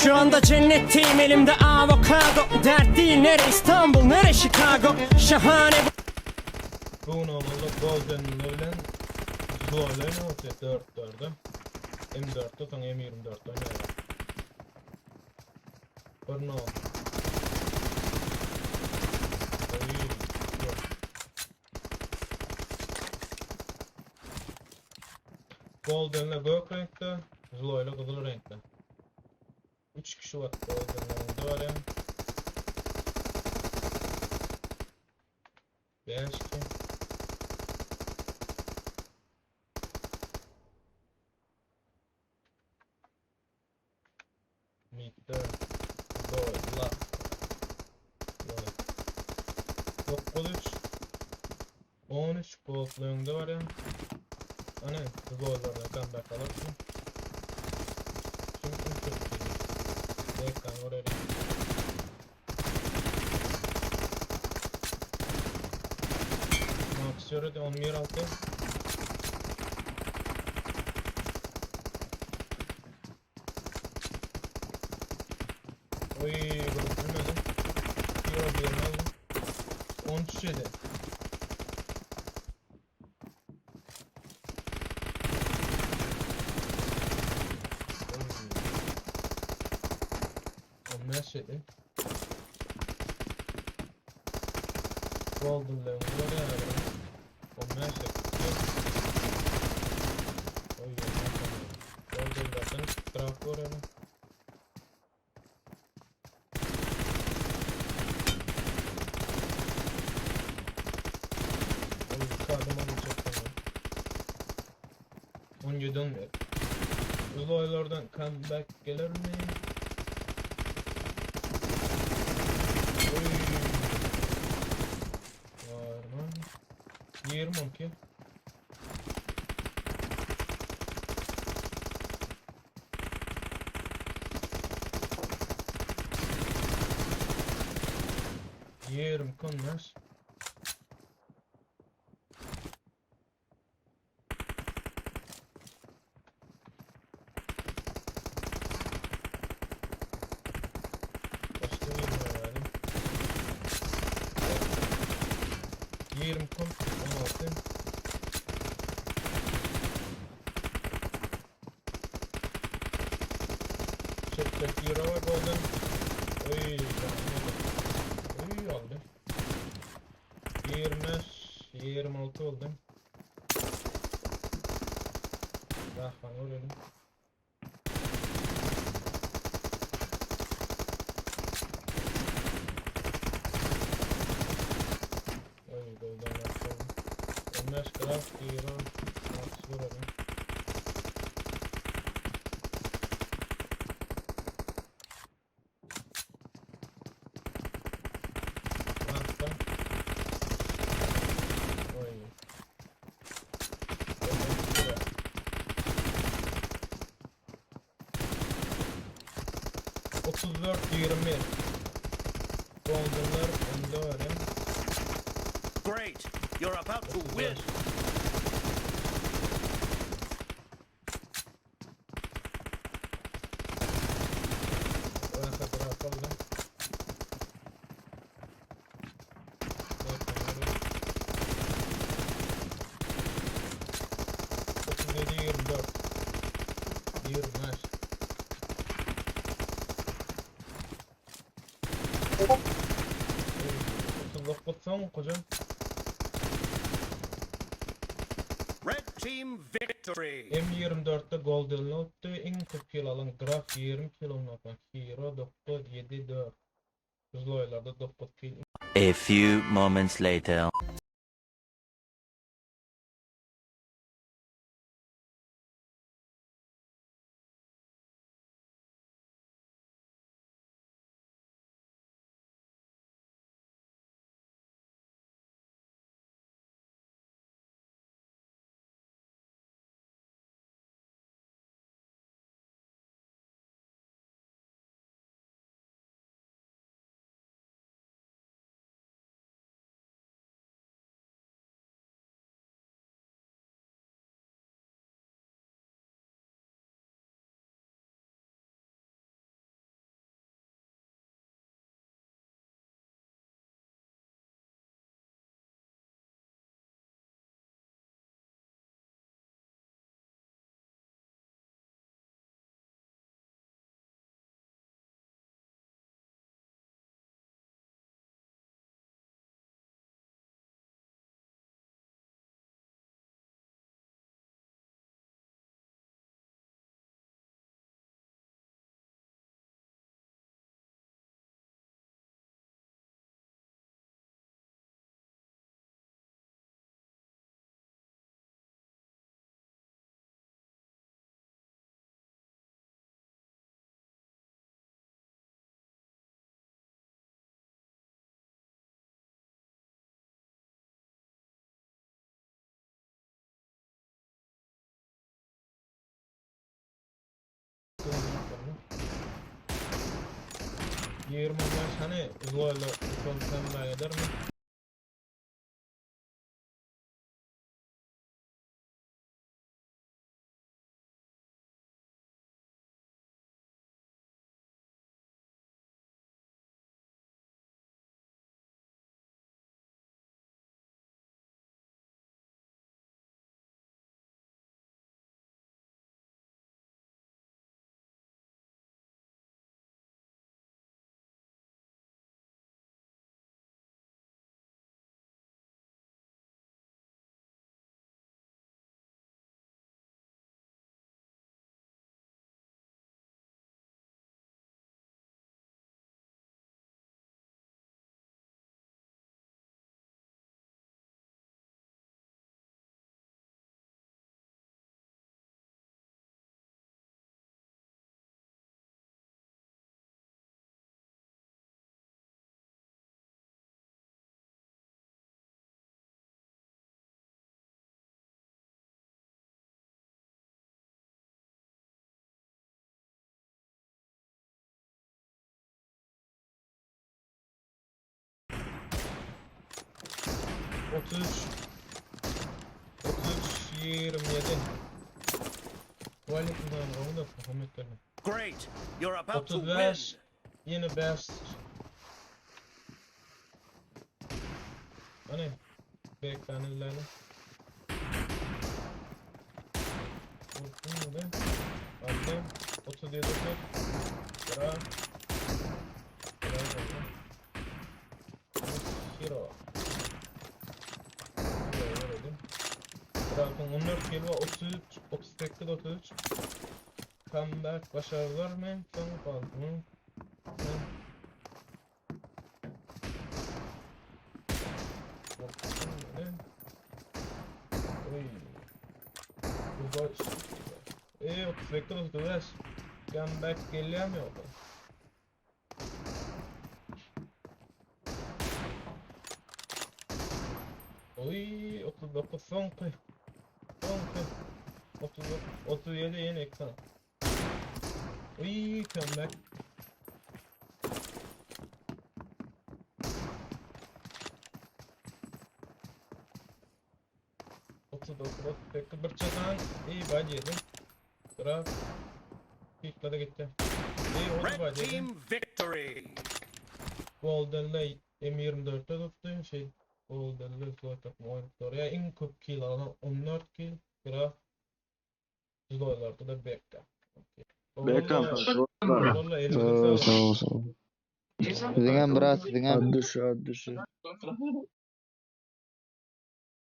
Şu anda cennetteyim elimde avokado. Dert değil nere İstanbul nere Chicago. Şahane Bu gün oglanlar Goldenler bilen Zloyla oýnaýar 4-4-e. M4-de soň M24-de oýnaýar. Bir no. Oý, yok. Goldenler gök reňkde, Zloyla gyzyl reňkde. 3 kişi var Golden'ın var ya. 5 kişi. Midde. Zloyla. Zloy. 9 3 13 Gold'la öňde var ya. Ana, Zloylardan comeback alırsın. Şimdi kim çöktü? Ekran oraya. Max yürüdü 11 6. Oy, bunu bilmedim. Hero birini aldım. 13 7. Oy. 15 7. Golden Leon var ya. 15 7. Oy, Golden Leon taraf var ya. Oy, kadın olacak tamam. 17 11. Uloylardan comeback gelir mi? Oy. Var mı? 22. 20 konmaz. Başka bir verdim. 20 kon 16. Çek çek euro var golden. Oy, Oy aldı. 25 26 oldu. Rahman vuralım. Oy golden yaptım. 15 graf euro. Max vuralım. Rahman. Oy. Golden 34 20. Golden'lar önde var ya. Great. You're about to win. 35. Rahat rahat aldım. 37 24. 25. 39 son koca. Red team victory. M24'te Golden Note'tu. Iň köp kill alan Graf 20 kill olmakla. Hero 9 7 4. Zloylarda 9 kill. A few moments later. 25 hany zloýlar şol comeback edermi? 33 33 27 Waleýkim salam gowy dostum hormat geldim. Great! You're about to win. 35 ýene 5 Hany Bekany bilelim. Vurdum be. Aldım. 37 tut. Bra. Bra geldi. Hero. Buraya verelim. Bırakın 14 kilo 33 38 33 Comeback başarılar mı? Son kaldı mı? Hı. Korktum böyle. Oy. Bu baş. Eee 38 35 Comeback geliyor mu orada? Oy 39 soňky. Soňky. 39 37 ýene ekran. Oy comeback. 39 38 bir çakan iyi bad yedi. Bırak. Piklada gitti. İyi o da Red bad yedi. team victory. Golden'le M24'te tuttu. Şey Golden'le zloy takım oynayıp oraya iň köp kill alan 14 kill. Graf Zloylarda da Bekka. Beckham. Vallahi elinize Sağ ol, sağlık. sağ ol, sağ ol. Siziňem brat, siziňem. Ad düşü, ad düşü.